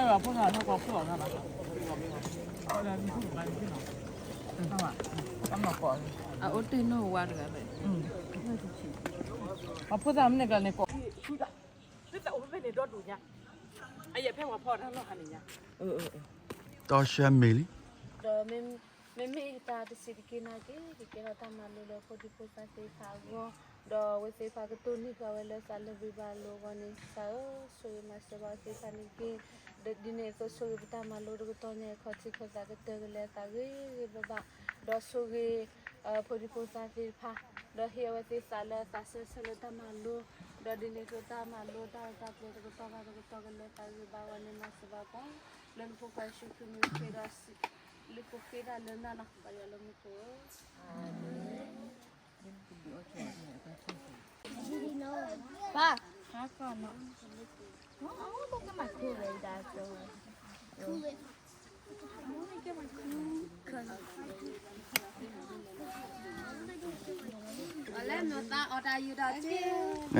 အဖိသၣ်ထီၣ်ကီၢ်ဖိအီၤလီၤ, အအိၣ်တ့ၢ်နီၢ်ဝါတဂၤဘၣ်, အဖိသၣ်မ့ၢ်န့ၣ်ကလီၤန့ၣ်ကီၢ်, သအိၣ်ဖဲန့ၣ်ဒီဒိၣ်ညါ, အယဲၢ်ဖဲဝါဖီတၢ်လီၢ်ခါန့ၣ်ညါ, တီဆှၢမ့ၢ်လံ, ဒီး မ့မ့ၢ်ယတၢ်တဆံးတက့ၢ်နာ်က့ၤ ကကဲထီၣ်တၢ်မၤလိလၢဖိဒံဖိသၣ်သ့ၣ်တဖၣ်အဂီၢ်, ဒီးအဝဲသ့ၣ်တဖၣ်ကတိၢ်နီၣ်ဃာ်ဝဲလၢသးလၢဘှံးဘၣ်လိၤအဂီၢ်န့ၣ် ကစၢ်ဧၢ, ဆိၣ်ဂ့ၤမၤစၢၤဘၣ်အဝဲသ့ၣ်တဖၣ်န့ၣ်တက့ၢ်. ဒီးဒ်န့ၣ်အသိးဆိၣ်ဂ့ၤပတၢ်မၤလိတကတီၢ်ညါအံၤ ခီၣ်ထံးခီၣ်သးကတၢၢ်ကလဲၤအသးဂ့ၤဂ့ၤဘၣ်ဘၣ်, ဒီးဆိၣ်ဂ့ၤ ဖိဒံဖိသၣ်သ့ၣ်တဖၣ်, ဒီးဟ့ၣ်အဝဲသ့ၣ်သးလၢအသးဆၢဆၢလၢတၢ်မၤလိ, ဒီးဒ်န့ၣ်အသိးတၢ်မၤလိတၢ်ရဲၣ်တၢ်ကျဲၤတကတီၢ်ဘၣ်တကတီၢ်ကလဲၤအသးဂ့ၤဘၣ်အဂီၢ်န့ၣ် မၤစၢၤဘၣ်ပှၤ, လၢနဖိခွါယ့ၣ်ၡူးခရံာ်မံၤဃ့ဒီး လံာ်ဖိဃ့တၢ်လၢနၤလီၤ. ပၢ်ယွၤလၢမူခိၣ်ဧ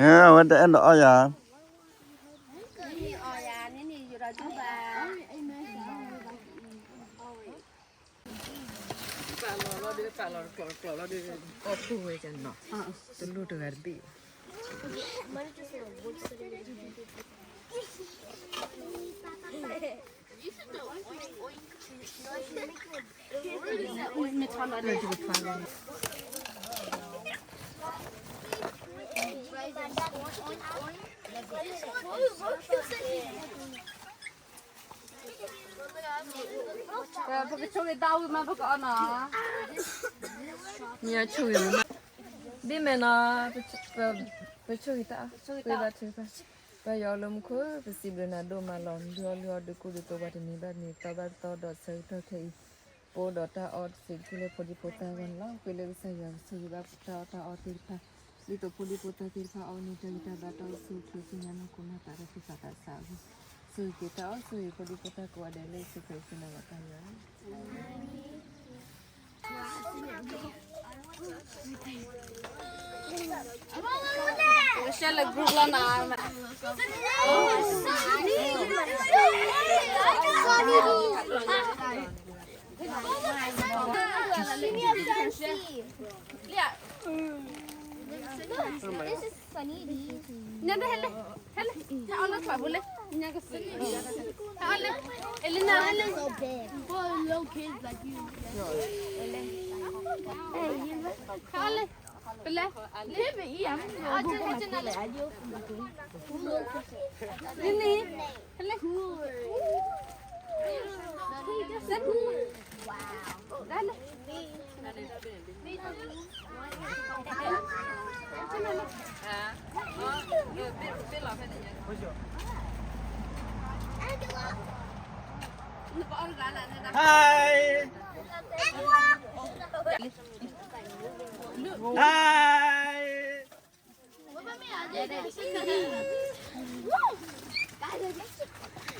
ၢ. အဝဲတအဲၣ်ဒိးအီၣ်ယၤ, အီၣ်ယၤန့ၣ်န့ၣ် ယိၤဒီးဒူဘၣ်. ပာ်လီၤလီၤဒီး ပာ်လီၤတကျိၤတကျိၤလီၤဒီး အီၣ်ဖှိၣ်ဝဲကနီၤ, တလိၣ်တဂၤတဘ့ၣ်. ပကဆိၣ်ဂ့ၤတၢ်ဝံၤမး ပကအီၣ်နီၤ, မ့ၢ်ဆိၣ်ဂ့ၤမး, ဒ်မဲာ်နီၤ, ပဆိၣ်ဂ့ၤတၢ်အီၣ်, ပဆိၣ်ဂ့ၤတၢ်အီၣ်, ပၢ်ယွၤလၢမူခိၣ်, ပစံးဘျုးနၤဒိၣ်မးလီၤ. ဒုးအီၣ်လုၢ်အီၣ်ဒုးကိၢ်ဒုးသိးပှၤတနံၤဘၣ်တနံၤ သီဘၣ်သီဒီးဆၢကတီၢ်ခဲအံၤ, ပအိၣ်ဒီးတၢ်အီၣ်တစဲးတက့ၢ်လၢဖိဒံဖိသၣ်အဂီၢ်န့ၣ်လီၤ. ဃ့လၢကစၢ်ယွၤကဆိၣ်ဂ့ၤဘၣ်တၢ်အီၣ်တၢ်အီသ့ၣ်တဖၣ်, ဒ်သိးဖိဒံဖိသၣ်သ့ၣ်တဖၣ်အီၣ်န့ၢ်တၢ်ဂံၢ်တၢ်ဘါတၢ်အိၣ်ဆူၣ်အိၣ်ချ့ သ့ၣ်ညါနီၢ်ခိနီၢ်သးတၢ်သူၣ်ဖှံသးညီအဂီၢ်, ဆိၣ်ဂ့ၤက့ၤတၢ်အီၣ် ဆိၣ်ဂ့ၤဖိဒံဖိသၣ်ကိးဂၤဒဲးလၢယ့ၣ်ၡူးခရံာ်အမံၤ ပၢ်ယွၤ ကရှဲလၢ group လီၤနီၤ. ညါဒၣ်ဟဲလၢ ဟဲလၢ ဟဲအီၣ်လၢကျးဖိလဲၣ်, ညါကစၢ် ဟဲအီၣ်လၢ Elena ဟဲလၢ ဟဲအီၣ်လၢ ပလဲၤ လၢ နံၤနံၤ ဟဲလၢ Hi. Hi.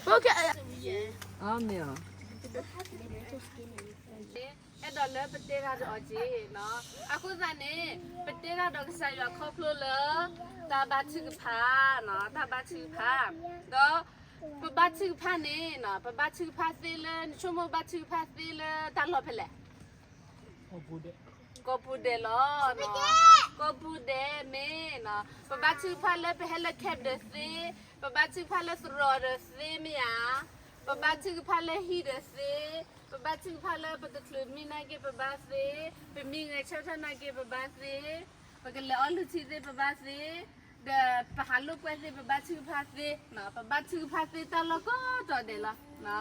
Okay. အဲၣ်ဒိးလၢပတဲတၢ်ဒီးအီၤက့ၤနီၤ. အဃိသတးန့ၣ် ပတဲတၢ်ဒီးကစၢ်ယွၤခီဖျိလၢ တၢ်ဘါထုကဖၣ်နီၤ, တၢ်ဘါထုကဖၣ်, ဒီး ပဘါထုကဖၣ်န့ၣ်နီၤ, ပဘါထုကဖၣ်သ့လၢ နဆိကမိၣ်ဘါထုကဖၣ်သ့လၢတၢ်လီၢ်ဖဲလဲၣ်. ကိးပူၤဒဲးလီၤ. ကိးပူၤဒဲးမ့ၢ်နီၤ, ပဘါထုကဖၣ်လၢပဟဲလၢ camp ဒီးသ့, ပဘါထုကဖၣ်လၢသရိာ်ဒီးသ့မ့ၢ်ဧါ, ပဘါထုကဖၣ်လၢဟံၣ်ဒီးသ့, ပဘါထုကဖၣ်လၢပတချုးမံနာ်က့ ပဘါသ့, ပမံဂဲၤဆၢထၢၣ်နာ်က့ ပဘါသ့, ပကလဲၤအီၣ်လုၢ်ထံသ့ ပဘါသ့, ဒီးပဟးလိာ်ကွဲသ့ ပဘါထုကဖၣ်သ့, ပဘါထုကဖၣ်သ့တၢ်လီၢ်ကိးတီၤဒဲးလီၤ.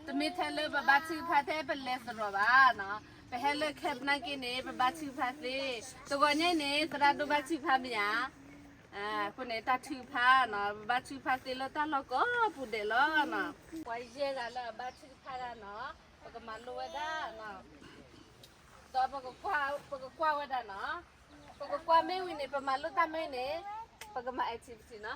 တမ့ၢ်ထဲလၢပဘါထုကဖၣ်ထဲပလဲၤသရိာ်ဘၣ်နီၤ, ပဟဲလၢ camp နာ်က့န့ၣ် ပဘါထုကဖၣ်သ့, တဂီၤညါအံၤန့ၣ် သရၣ်ဒိၣ်ဘါထုကဖၣ်မ့ၢ်ဧါ. အဃိန့ၣ် တၢ်ထုကဖၣ်နီၤ, ပဘါထုကဖၣ်သ့လၢတၢ်လီၢ်ကိးပူၤဒဲးလီၤနီၤ. ပှၤယဲၢ်ဂၤလၢအဘါထုကဖၣ်တၢ်နီၤ, ပကမၤလိဝဲဒၣ်နီၤ, ဒီးပကကွၢ်ဝဲဒၣ်နီၤ, ပကကွၢ်မ့ၢ်ဝံၤန့ၣ် ပမၤလိတၢ်မ့ၢ်န့ၣ်, ပကမၤ activity နီၤ.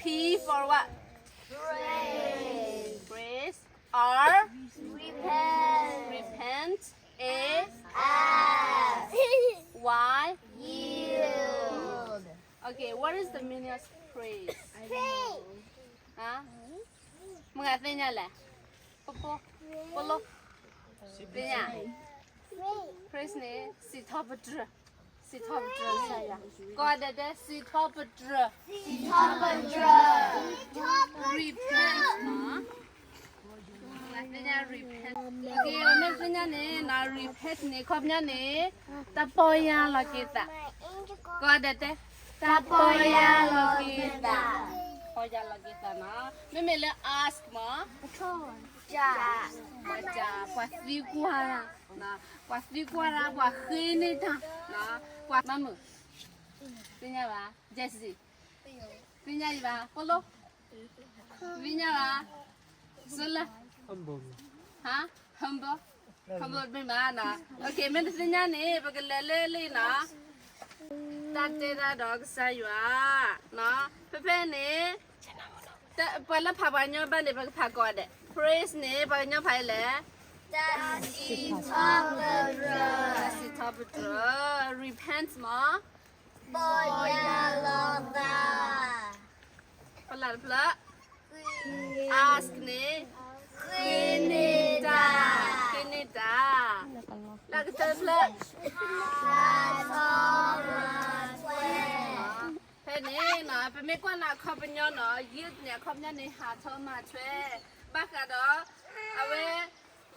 P for what? Praise. Praise. R. Repent. Repent. A. Ask. Y. Yield. Okay, what is the meaning of Praise. မုၢ်ဂၤသ့ၣ်ညါလဲၣ်. ပပိ, ပလိ, သ့ၣ်ညါ. Praise န့ၣ် စံးထီၣ်ပတြၢၤ, စံးထီၣ်ပတြၢၤကစၢ်ယွၤ. ကိးဂၤဒဲးတဲ စံးထီၣ်ပတြၢၤ, repent နီၤ. သ့ၣ်ညါ repent. ပမ့ၢ်သ့ၣ်ညါန့ၣ် repent န့ၣ် အခီပညီန့ၣ် တၢ်ပီၢ်ယၢ်လီၤက့ၤသး. ကိးဂၤဒဲးတဲ တၢ်ပီၢ်ယၢ်လီၤက့ၤသး, ပီၢ်ယၢ်လီၤက့ၤသးနီၤ. မ့မ့ၢ်လၢ ask မ့ၢ် ပှၤသံကွၢ်တၢ်, ပှၤသံကွၢ်တၢ်, ပှၤဃ့န့ၢ်တၢ်, ပှၤမၤမုာ်, သ့ၣ်ညါဘၣ်. Jessie သ့ၣ်ညါအံၤဘၣ်. ပလိ, သ့ၣ်ညါဘၣ်. စလၢ, ဟါ, humble, humble မ့ၢ်ဘၣ်နီၤ. မ့ၢ်တသ့ၣ်ညါန့ၣ် ပကလဲၤလၢလံနီၤ. တၢ်တဲတၢ်ဒီးကစၢ်ယွၤ, ဖဲဖဲန့ၣ် ပှၤလၢဖးပှၤကညီဘၣ်န့ၣ် ပကဖးကိးဂၤဒဲး. Praise န့ၣ် ပှၤကညီဖးအံၤလဲၣ်. တၢ်စံးထီၣ်ပတြၢၤ, တၢ်စံးထီၣ်ပတြၢၤ. Repent မ့ၢ် ပီၢ်ယၢ်လီၤသး. ဖီလာ်တဖျၢၣ်, ask န့ၣ် ဃ့န့ၢ်တၢ်, ဃ့န့ၢ်တၢ်. လၢကတၢၢ်တဖျၢၣ်, ဟးထီၣ်မၤထွဲ. ဖဲန့ၣ်နီၤ ပမ့ၢ်ကွၢ်လၢအခီပညီနီၤ guilt န့ၣ် အခီပညီန့ၣ် ဟးထီၣ်မၤထွဲ. ဘၣ်ဃးဒီး အဝဲ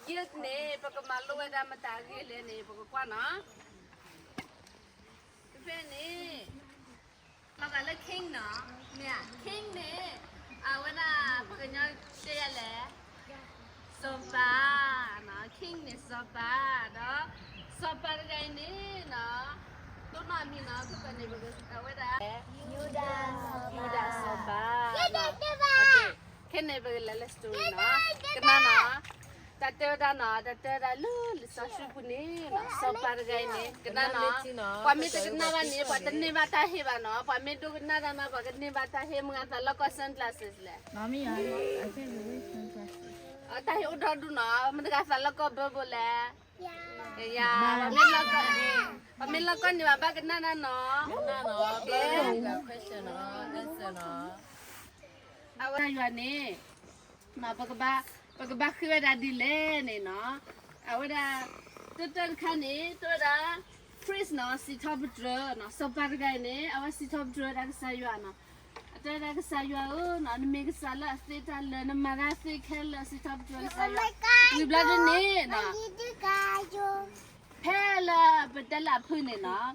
guilt န့ၣ် ပကမၤလိဝဲဒၣ်မတၤအဂ့ၢ်လဲၣ်န့ၣ် ပကကွၢ်နီၤ. ဖဲန့ၣ် လီၤဂာ်လၢ king နီၤ, မ့ၢ်ဧါ, king န့ၣ် အဝဲဒၣ်ပှၤကညီတဲယၤလဲၣ်, စီၤပၤနီၤ, king န့ၣ်စီၤပၤ, ဒီးစီၤပၤတဂၤအံၤန့ၣ်နီၤ, ဒိၣ်နီၢ်အမံၤနီၤ, ဖဲဖဲန့ၣ် အဝဲဒၣ် ယူဒၤစီၤပၤ, ခဲန့ၣ် ပကလဲၤလၢ story နီၤ, ကနၣ်နီၤ. တၢ်တဲဝဲဒၣ်နီၤ, တၢ်တဲဝဲဒၣ်လၢလံာ်စီဆှံပူၤန့ၣ်နီၤ, စီၤပၤတဂၤအံၤန့ၣ် ကနၣ်နီၤ, ပှၤမ့ၢ်တကနၣ်ဘၣ်န့ၣ် ပှၤတန့ၢ်ဘၣ်တၢ်ဟ့ၣ်ဘၣ်နီၤ, ပှၤမ့ၢ်ဒိကနၣ်တၢ်နီၤ ပှၤကန့ၢ်ဘၣ်တၢ်ဟ့ၣ်. မုၢ်ဂၤသးလီၢ်ကီၢ် sunglasses လဲၣ်, တၢ်ဟ့ၣ်အိၣ်ဒီဒူၣ်နီၤ, မုၢ်ဂၤသးလီၢ်ကီၢ်ဘၢဘိလဲၣ်, ပှၤမ့ၢ်လီၢ်ကီၢ်န့ၣ် ပှၤဘၣ်ကနၣ်နီၤနီၤ, အဝဲယွၤန့ၣ် ပကဘၣ်ဃ့ဝဲဒၣ်ဒ်လဲၣ်န့ၣ်နီၤ, အဝဲဒၣ် တၢတၢတခါန့ၣ် တဲဝဲဒၣ် praise နီၤ, စံးထီၣ်ပတြၢၤနီၤ, စီၤပၤတဂၤအံၤန့ၣ် အဝဲစံးထီၣ်ပတြၢၤဝဲဒၣ်ကစၢ်ယွၤနီၤ, အတဲဝဲဒၣ်ကစၢ်ယွၤဧၢနီၤ, နမ့ၢ်ကစၢ်လၢအသ့တၢ်လၢာ်, နမၤတၢ်သ့ခဲလၢာ်, စံးထီၣ်ပတြၢၤကစၢ်ယွၤ, ဝံၤဘျီဒ်န့ၣ်နီၤ ဖဲလၢပတဲလၢအဖုၣ်န့ၣ်နီၤ,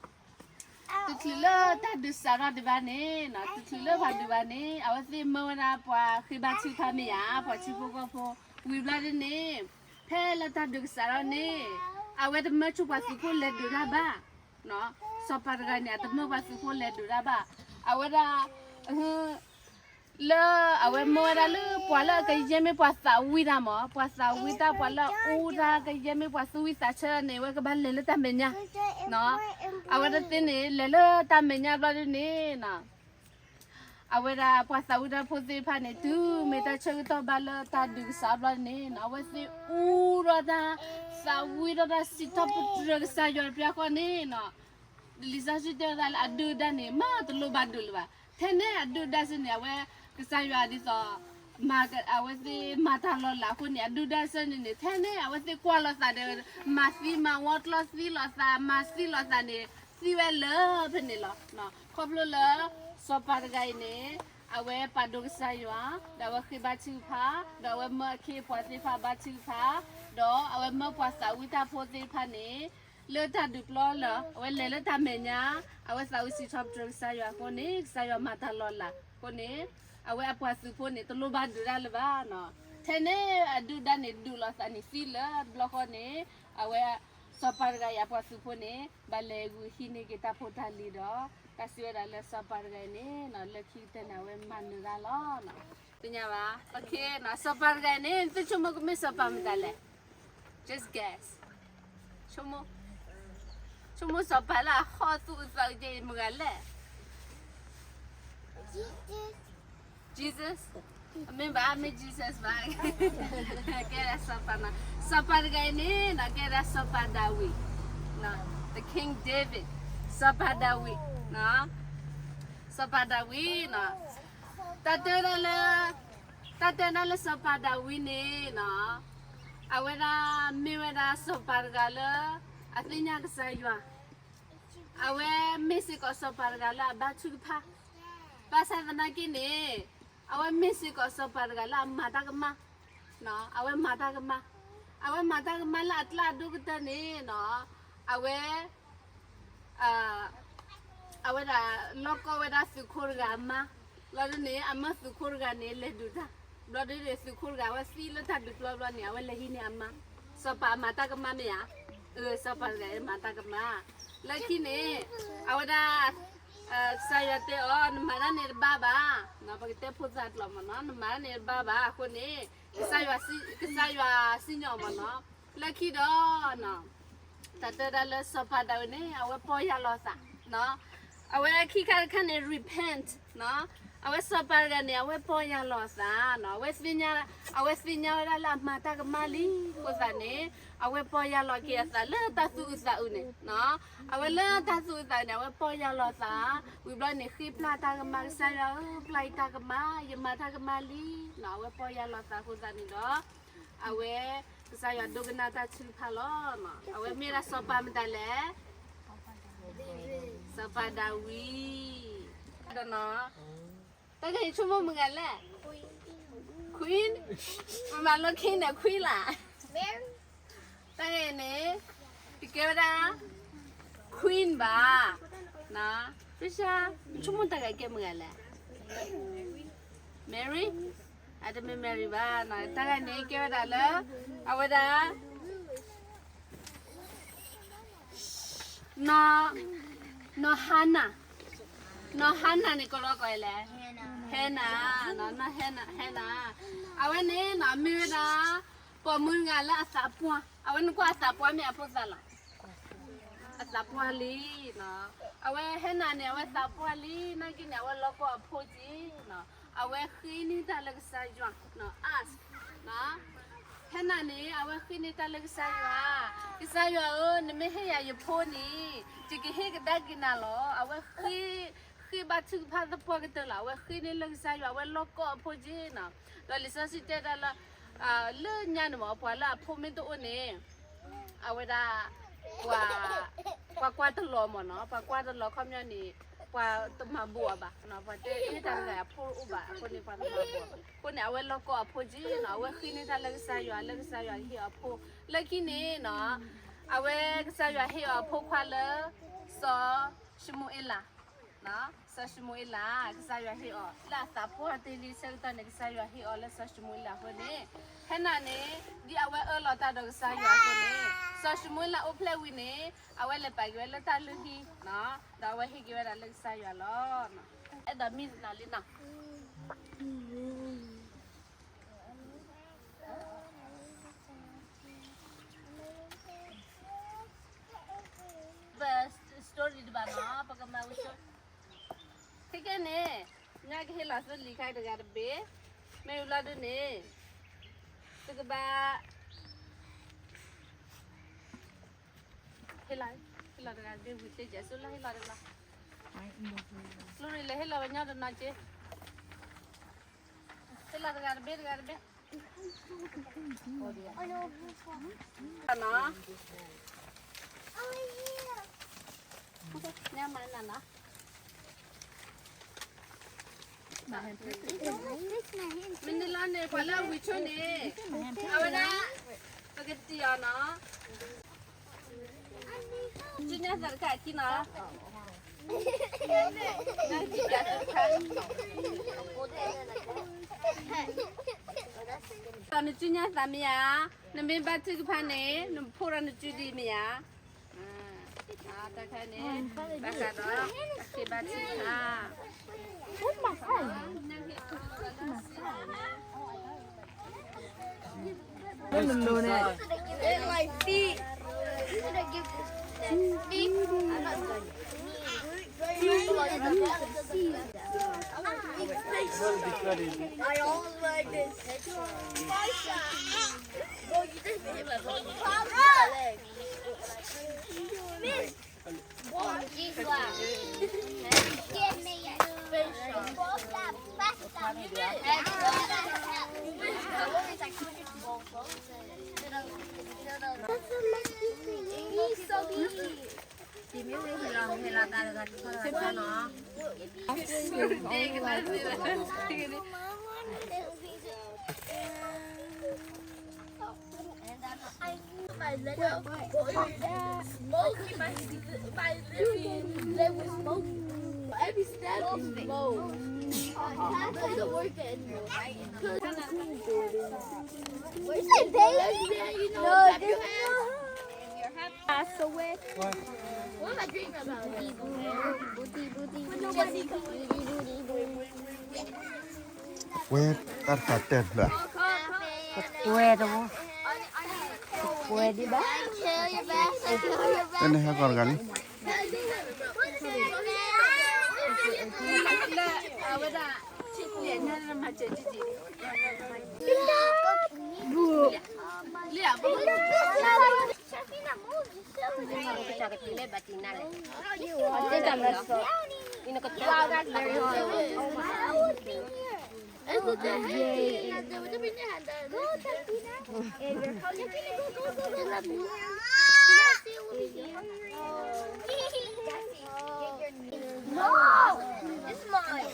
တချုးလၢတၢ်ဒုးစးထီၣ်ဒံးဘၣ်န့ၣ်နီၤ, တချုးလၢပှၤဒုးဘၣ်န့ၣ် အဝဲသ့ၣ်မၢဝဲဒၣ်ပှၤဃ့ဘါထုကဖၣ်မ့ၢ်ဧါ, ပှၤထံဖိကီၢ်ဖိ, ဝံၤဘျီဒ်န့ၣ် ဖဲလၢတၢ်ဒုးကစးထီၣ်န့ၣ် အဝဲတမၢဆူပှၤသုးဖိလဲၤဒုးတၢ်ဘၣ်, စီၤပၤတဂၤန့ၣ် အတမၢပှၤသုးဖိလဲၤဒုးတၢ်ဘၣ်, အဝဲဒၣ် လၢအဝဲမၢဝဲဒၣ်လၢပှၤလၢအကယဲၢ်မ့ၢ်ပှၤသးဝံၣ်တၢ်မး, ပှၤသးဝံၣ်တၢ်, ပှၤလၢအအူတၢ်, ကယဲၢ်မ့ၢ်ပှၤသူၣ်ဝံၣ်သးဆၢန့ၣ် အဝဲကဘၣ်လဲၤလၢတၢ်မဲာ်ညါ, အဝဲတသ့န့ၣ် လဲၤလၢတၢ်မဲာ်ညါဘျီဒ်န့ၣ်နီၤ, အဝဲဒၣ်ပှၤသးဝံၣ်တၢ်ဖိသ့ၣ်တဖၣ်န့ၣ် တုၤမ့ၢ်တၢ်ဆၢကတီၢ်ဘၣ်လၢတၢ်ဒုးကစးဘျီန့ၣ်နီၤ, အဝဲသ့ၣ်အူထီၣ်တၢ်, သးဝံၣ်ထီၣ်တၢ်, စံးထီၣ်ပတြၢၤကစၢ်ယွၤတပျၢ်ဃီန့ၣ်နီၤ, လံာ်စီဆှံတဲဝဲဒၣ်လၢအဒုၣ်အဒါန့ၣ် မ့ၢ်တလိၣ်ဘၣ်ဒုးလၢၤဘၣ်. ထဲန့ၣ်အဒုၣ်အဒါစ့ၢ်န့ၣ် အဝဲကစၢ်ယွၤဒ်သိး အဝဲသ့ၣ်မၤတၢ်လီၤလးအဃိန့ၣ် အဒုၣ်အဒါစ့ၢ်န့ၣ်န့ၣ် ထဲန့ၣ် အဝဲသ့ၣ်ကွၢ်လိာ်သးဒီး မၤသံမၤဝီကျီသံလိာ်သး မၤသံလိာ်သးန့ၣ် သံဝဲလၢဖဲန့ၣ်လီၤ. ခီဖျိလၢ စီၤပၤတဂၤအံၤန့ၣ် အဝဲပာ်ဒိၣ်ကစၢ်ယွၤ ဒီးအဝဲဃ့ဘါထုကဖၣ် ဒီးအဝဲမၢအခ့အပှၤသ့ၣ်တဖၣ်ဘါထုကဖၣ် ဒီးအဝဲမၢပှၤသးဝံၣ်တၢ်ဖိသ့ၣ်တဖၣ်န့ၣ် လၢတၢ်ဒုးပျီလၢ အဝဲလဲၤလၢတၢ်မဲာ်ညါ အဝဲသးဝံၣ်စံးထီၣ်ပတြၢၤကစၢ်ယွၤအဃိန့ၣ် ကစၢ်ယွၤမၤတၢ်လီၤလးအဃိန့ၣ် အဝဲအပှၤသုးဖိန့ၣ် တလိၣ်ဘၣ်ဒုးတၢ်လၢၤဘၣ်နီၤ. ထဲန့ၣ်အဒုၣ်ဒါန့ၣ် ဒုးလိာ်သးန့ၣ်သံလၢတဘျီဃီန့ၣ် အဝဲစီၤပၤတဂၤအံၤအပှၤသုးဖိန့ၣ် ဘၣ်လဲၤဂုာ်ဟံးန့ၢ်က့ၤတၢ်ဖိတၢ်လံၤဒီး တၢ်စံးဝဲဒၣ်လၢစီၤပၤတဂၤအံၤန့ၣ်နီၤ လၢခံကတၢၢ်န့ၣ် အဝဲမၤနၢၤတၢ်လီၤ. သ့ၣ်ညါဘၣ်. စီၤပၤတဂၤအံၤန့ၣ် သုဆိကမိၣ်ကမ့ၢ်စီၤပၤမတၤလဲၣ်. Just guess. ဆိကမိၣ်, ဆိကမိၣ်စီၤပၤလၢအဟီၣ်သူၣ်အုးသးအုးကဲအံၤမတၤလဲၣ်. Jesus. မ့ၢ်ဘၣ် မ့ၢ် Jesus ဘၣ်. ကဲဒၣ်စီၤပၤနီၤ, စီၤပၤတဂၤအံၤန့ၣ်နီၤ ကဲဒၣ်စီၤပၤဒၤဝံး, the King David, စီၤပၤဒၤဝံးနီၤ. စီၤပၤဒၤဝံးနီၤ တၢ်တဲဒၣ်လၢ, တၢ်တဲဒၣ်လၢစီၤပၤဒၤဝံးန့ၣ်နီၤ, အဝဲဒၣ်မ့ၢ်ဝဲဒၣ်စီၤပၤတဂၤလၢ အသ့ၣ်ညါကစၢ်ယွၤ, အဝဲမ့ၢ်စ့ၢ်ကီးစီၤပၤတဂၤလၢအဘါထုကဖၣ်, ဘၣ်ဆၣ်သနာ်က့န့ၣ်, အဝဲမ့ၢ်စ့ၢ်ကီးစီၤပၤတဂၤလၢအမၤတၢ်ကမၣ် အဝဲမၤတၢ်ကမၣ်, အဝဲမၤတၢ်ကမၣ်လၢအကျါအဒိၣ်ကတၢၢ်န့ၣ်နီၤ, အဝဲ, အဝဲဒၣ်လီၢ်ကီၢ်ဝဲဒၣ်သုးခိၣ်တဂၤအမါ, လီၤဒုန့ၣ် အမၢသုးခိၣ်တဂၤန့ၣ် လဲၤဒုးတၢ်, ဘျီဒုန့ၣ် သုးခိၣ်တဂၤအဝဲသံလၢတၢ်ဒုးပျီဘျီန့ၣ် အဝဲလဲၤဟံးန့ၢ်အမါ, စီၤပၤအမၤတၢ်ကမၣ်မ့ၢ်ဧါ, အၢ စီၤပၤတဂၤအမၤတၢ်ကမၣ်, လၢခံန့ၣ်, အဝဲဒၣ် ကစၢ်ယွၤတဲအီၤ နမၤတၢ်န့ၣ်တဘၣ်ဘၣ်, ပကတဲဖိသၣ်ကျိာ်မ့ၢ်နီၤ, နမၤတၢ်န့ၣ်တဘၣ်ဘၣ်အဃိန့ၣ်, ကစၢ်ယွၤ, ကစၢ်ယွၤစံၣ်ညီၣ်မ့ၢ်နီၤ, လၢခံဒီး တၢ်တဲဒၣ်လၢစီၤပၤဒၤဝံးန့ၣ် အဝဲပီၢ်ယၢ်လီၤသး, အဝဲခံခါတခါန့ၣ် repent နီၤ, အဝဲစီၤပၤတဂၤန့ၣ် အဝဲပီၢ်ယၢ်လီၤအသးနီၤ, အဝဲသ့ၣ်ညါ, အဝဲသ့ၣ်ညါဝဲဒၣ်လၢအမၤတၢ်ကမၣ်လံအဃိသတးန့ၣ်, အဝဲပီၢ်ယၢ်လီၤက့ၤအသးလၢတၢ်သူၣ်အုးသးအုးန့ၣ်နီၤ, အဝဲလၢတၢ်သူၣ်အုးသးအုးန့ၣ် အဝဲပီၢ်ယၢ်လီၤသး, ဝံၤဘျီန့ၣ် ဃ့ပျၢ်တၢ်ကမၣ် ကစၢ်ယွၤဧၢ ပျၢ်ယတၢ်ကမၣ် ယမၤတၢ်ကမၣ်လံနီၤ, အဝဲပီၢ်ယၢ်လီၤသးအဃိသတးန့ၣ်ဒီး အဝဲ, ကစၢ်ယွၤဒိကနၣ်တၢ်ထုကဖၣ်လီၤ, အဝဲမ့ၢ်ဒၣ်စီၤပၤမတၤလဲၣ်, စီၤပၤဒၤဝံး, ဒီးနီၤ, တၢ်ဂ့ၢ်ဆိကမိၣ်မတၤလဲၣ်, queen, ပမၤလိ king န့ၣ် queen လၢ်, တၢ်ဂ့ၢ်န့ၣ်, တကဲဝဲဒၣ်, queen ဘၣ်, ပဆါ, ဆိကမိၣ်တၢ်ဂ့ၢ်ကဲမတၤလဲၣ်, Mary, အတမ့ၢ် Mary ဘၣ်, တၢ်ဂ့ၢ်န့ၣ်ကဲဝဲဒၣ်လၢ, အဝဲဒၣ် နီၢ်, နီၢ်ဟါနၤ, နီၢ်ဟါနၤန့ၣ် ကိးလီၤကိးလဲၣ်, ဟဲနၤ, နီၢ်ဟဲနၤ, ဟဲနၤ, အဝဲန့ၣ်နီၤ မ့ၢ်ဝဲဒၣ်, ပိာ်မုၣ်တဂၤလၢအသးပှၢ်, အဝဲနကွၢ်အသးပှၢ်မ့ၢ်အဖိသၣ်လီၤ, အသးပှၢ်လံ, အဝဲဟဲနၤန့ၣ် အဝဲသးပှၢ်လံ နာ်က့န့ၣ် အဝဲလီၢ်ကီၢ်အဖိက့ၤ, အဝဲဃ့န့ၢ်တၢ်လၢကစၢ်ယွၤ, ask ဟဲနၤန့ၣ် အဝဲဃ့န့ၢ်တၢ်လၢကစၢ်ယွၤ, ကစၢ်ယွၤဧၢ, နမ့ၢ်ဟ့ၣ်ယၤယဖိန့ၣ်, ယကဟ့ၣ်ကဒါက့ၤနၤလီၤ, အဝဲဃ့, ဃ့ဘါထုကဖၣ်သပှၢ်ကတၢၢ်လီၤ, အဝဲဃ့န့ၢ်လၢကစၢ်ယွၤ အဝဲလီၢ်ကီၢ်အဖိက့ၤနီၤ, ဒီးလံာ်စီဆှံတဲဒၣ်လၢ, လၢညါန့ၣ်မ့ၢ် ပှၤလၢအဖိမ့ၢ်တအိၣ်န့ၣ်, အဝဲဒၣ်, ပှၤ, ပှၤကွၢ်တလီၤမ့ၢ်နီၤ, ပှၤကွၢ်တလီၤခီပညီန့ၣ်, ပှၤတမၤဘၣ်အီၤဘၣ်, ပှၤတဲအ့ၣ်တၢ်တဂၤအဖိတအိၣ်ဘၣ်အဃိန့ၣ် ပှၤတမၤဘၣ်အီၤဘၣ်, အဃိန့ၣ် အဝဲလီၢ်ကီၢ်အဖိက့ၤနီၤ, အဝဲဃ့န့ၢ်တၢ်လၢကစၢ်ယွၤ လၢကစၢ်ယွၤဟ့ၣ်အီၤအဖိ, လၢခံန့ၣ်နီၤ, အဝဲကစၢ်ယွၤဟ့ၣ်အီၤအဖိခွါလၢ, စီၤၡမူၤအ့လး စီၤၡမူၤအ့လး ကစၢ်ယွၤဟ့ၣ်အီၤ လၢအသးပှၢ်တ့ၢ်လံအဆၢကတီၢ်န့ၣ် ကစၢ်ယွၤဟ့ၣ်အီၤလၢစီၤၡမူၤအ့လးအဃိန့ၣ်, ဟဲနၤန့ၣ်, ဒ်အဝဲအၢၣ်လီၤတၢ်ဒီးကစၢ်ယွၤအဃိန့ၣ်, စီၤၡမူၤအ့လးအိၣ်ဖျဲၣ်ဝံၤန့ၣ်, အဝဲလဲၤပာ်က့ၤဝဲလၢတၢ်လုၢ်ဟံၣ်, ဒီးအဝဲဟ့ၣ်က့ၤဝဲဒၣ်လၢကစၢ်ယွၤလီၤ. အဲၣ်ဒိးမံသနၤလံနီၤ ပ story တဘၣ်နီၤ ပကမၤဝံၤဆိ, ခဲကဲန့ၣ်, ညါကဟ့ၣ်လီၤသုလံာ်ခါတဂၤတဘ့ၣ်, မ့ၢ်ဝံၤလီၤဒုန့ၣ်, သုကဘၣ် ဟ့ၣ်လီၤ, ဟ့ၣ်လီၤတဂၤတဘ့ၣ်ဝံၤသ့ၣ်ကဲ စိလၢဟ့ၣ်လီၤတဂၤ, ကျိရံလၢဟ့ၣ်လီၤဝဲညီတနီၤက့, ဟ့ၣ်လီၤတဂၤတဘ့ၣ်တဂၤတဘ့ၣ် နီၤ, ညါမၤနၤနီၤ, မ့ၢ်န့ၣ်လီၤန့ၣ် ပှၤလၢအဝံၤဆိန့ၣ်, အဝဲဒၣ်, ပကတံၢ်အီၤနီၤ, ကၠူညါသးတခါခံနီၤ, ဒီးနကၠူညါသးမ့ၢ်ဧါ, နမ့ၢ်ဘါထုကဖၣ်န့ၣ် နဖိဒီးနကၠူဒံးမ့ၢ်ဧါ, တၢ်ခါန့ၣ်, ဘၣ်ဃးဒီး, အက့ၤဘါထုကဖၣ် It like feet. You should have given feet. I always like this. Bro, you just hit my leg. Miss. Boy, you got. Give me a fish. My little boy, smoke. My, my living, they will smoke. Every step is smoke. That's the work that. Where's the baby? No, this is. Pass away. What am I dreaming about? Booty, booty, booty, booty. ဝဲတၢ်တခါတဲဖျၢၣ် ဝဲတဝီ ဝဲဒံးဘၣ် တန့ၢ်ဟဲကီၢ်တဂၤလံ No! This is mine.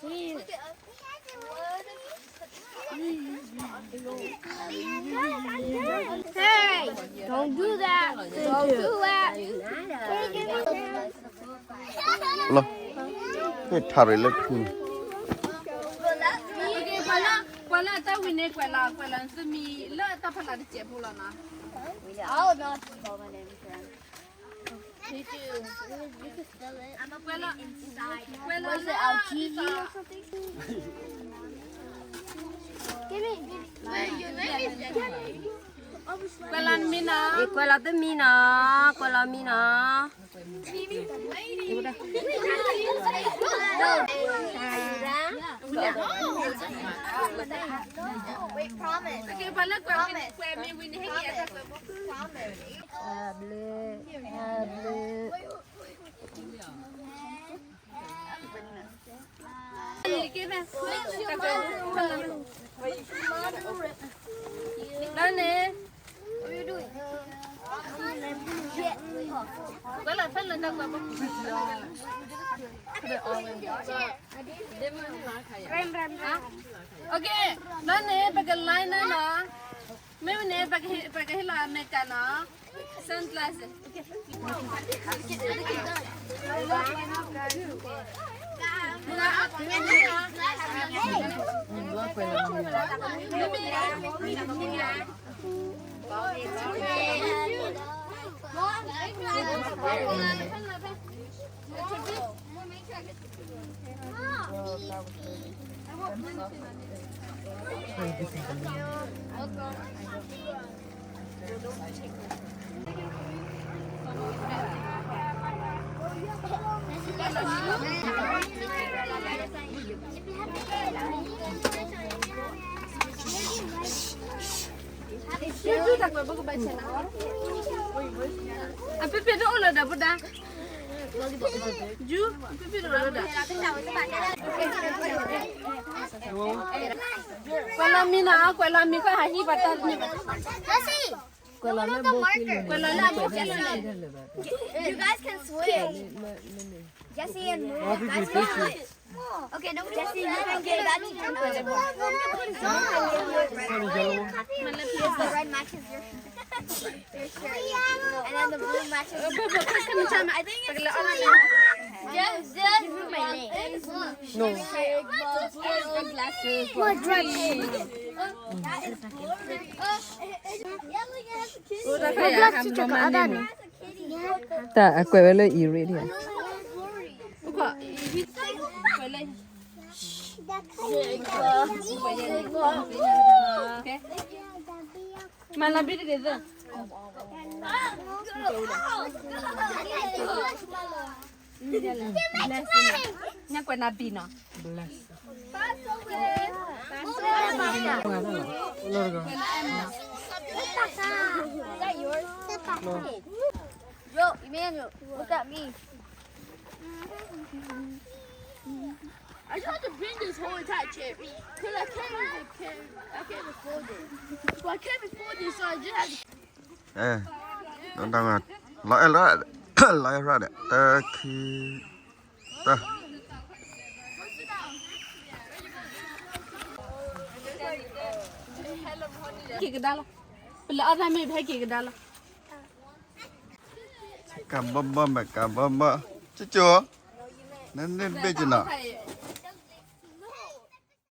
Look at us. Hey! Don't do that! Don't do that! Love. ဟ့ၣ်ထါရ့ၣ်လၢထူန့ၣ် ပှၤလၢ ပှၤလၢအတၢ်ဝံၤန့ၣ် ကွဲးလီၤ ကွဲးလီၤသမံးလၢတၢ်ဖီလာ်တစဲးဖိလီၤနီၤ Oh, no, it's called my name. Did you? You can spell it. I'm a, ကွဲးလီၤ ကွဲးလီၤလၢ Give me. Wait, your name is Jenny. ကွဲးလီၤမံနီၤ ကွဲးလီၤသမံးနီၤ ကွဲးလီၤမံနီၤ Wait, promise. Okay, promise. Promise. အဘျုး အဘျုး လၢန့ၣ် Okay, လၢန့ၣ် ပက line န့ၣ်နီၤ မ့ၢ်ဝဲန့ၣ် ပကဟ့ၣ်လီၤအမဲရကၤနီၤ sunglasses. Juju တၢ်ကွဲးဘၣ်ကဘၣ်ဆဲးနၤ အပ့ပ့ၢ်တအိၣ်လၢၤဒီးပဒၣ် ယူ အပ့ပ့ၢ်တအိၣ်လၢၤဒီး ကွဲးလီၤမံနီၤ ကွဲးလီၤမံကွၢ်ဟးဟံးဘၣ်တၢ်တန့ၢ်ဘၣ် ကွဲးလီၤလၢအဘိက့လီၤ You guys can switch. Jesse and Lou, you guys can switch. Okay, no, Jesse, you can get that. Yes, the red matches your, your shirt. And then the blue matches your shirt. I think it's just, just my name. No. Glasses. What dress? That is blue. Yelling at the kitty. What dress? တၢ်အကွဲးဝဲလၢ erase ဒံးဧါ မၤလီၤဘံၣ်တက့ၢ်သၢ ညါကွဲးနၤဘံၣ်နီၤ Yo, Emmanuel, look at me. I just have to bring this whole entire chair because I can't even carry. I can't even fold it. So I can't even fold it. So I just have to. အဲ လီၤအဲၣ်ရၣ် လီၤအဲၣ်ရၣ်ဒီး တၢ ခံ တၢ က့ၤကဒါလီၤ. ပလဲၤအီၣ်တၢ်မ့ၢ်ဖဲက့ၤကဒါလီၤ. ကးဘီဘီမ့ၢ်ကးဘီဘီ ကၠိကၠိ နန့ၢ်ဘ့ၣ်ကနီၤ